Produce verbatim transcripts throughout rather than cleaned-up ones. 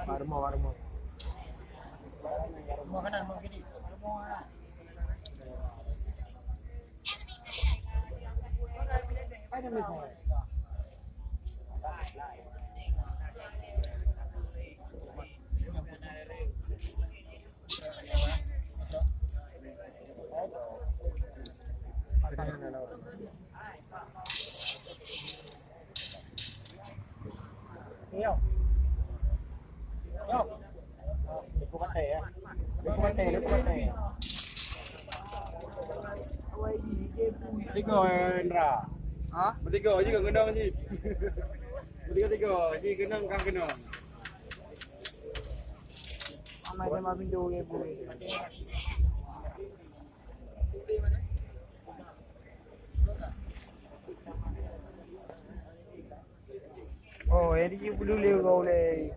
Warmo, warmo. Warmo kanan, warmo kiri. Yo. Yo. Leupah katai, ya. Leupah katai, leupah katai. Tiga, eh, Indra. Ha? Bertiga je kan kenang je. Bertiga-tiga, je kenang kan kenang. Amai sama pintu ke bui. Oh, jadi you peduli kau le.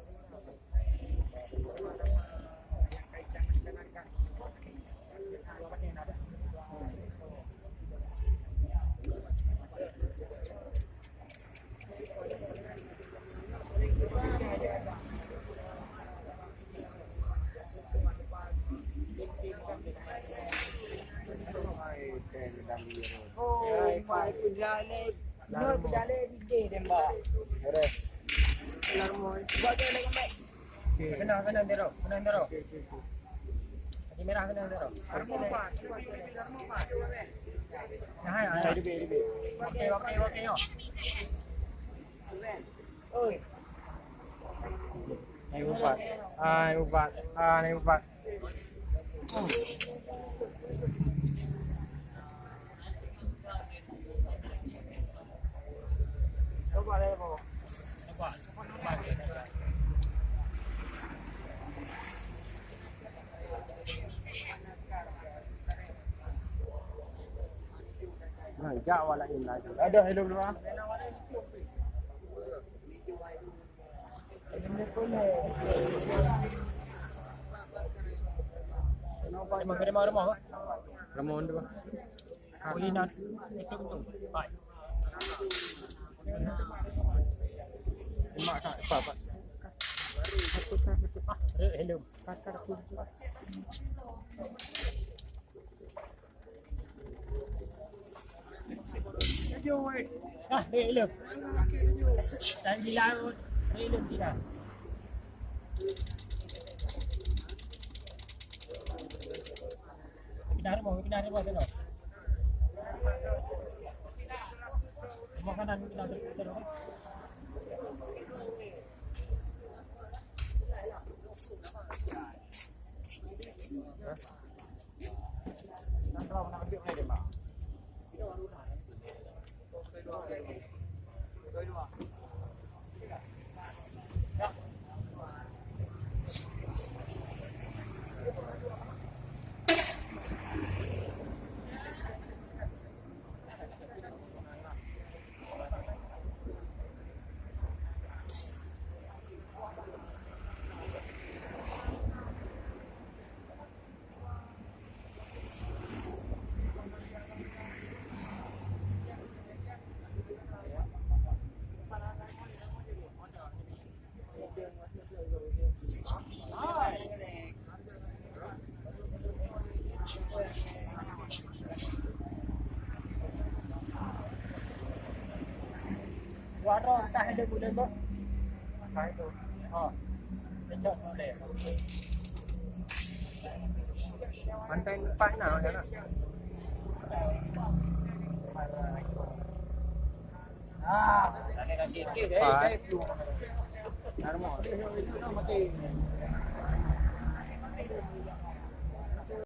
Oh, my, peujalai. Nyoe peujalai di deh, Mbak. Beres. Alarm. Buat dia dah kembali. Okey. Kena, kena, Dero. Kena, Dero. Okey, okey, okey. Hati merah kena, Dero. Okey. Nah, ya, ya. Okey, okey, okey, yo. Oi. Naik empat. Ah, naik empat. Ah, naik empat. Nah, jak awak lain lagi. Ada hello dulu ah. Rumah, rumah, rumah. Rumah tu. Kulinan. Itu, itu. Baik. Mak tak apa, Pak. Ah, hello. Ah, rek lom. Tak bilang, rek lom tidak. Pindah rumah, pindah rumah tu. Rumah kanan, pindah rumah. Warong entah ada bulan tu. Entah itu. Ha. Besok boleh. Pantai lepas nak, nak. Ah,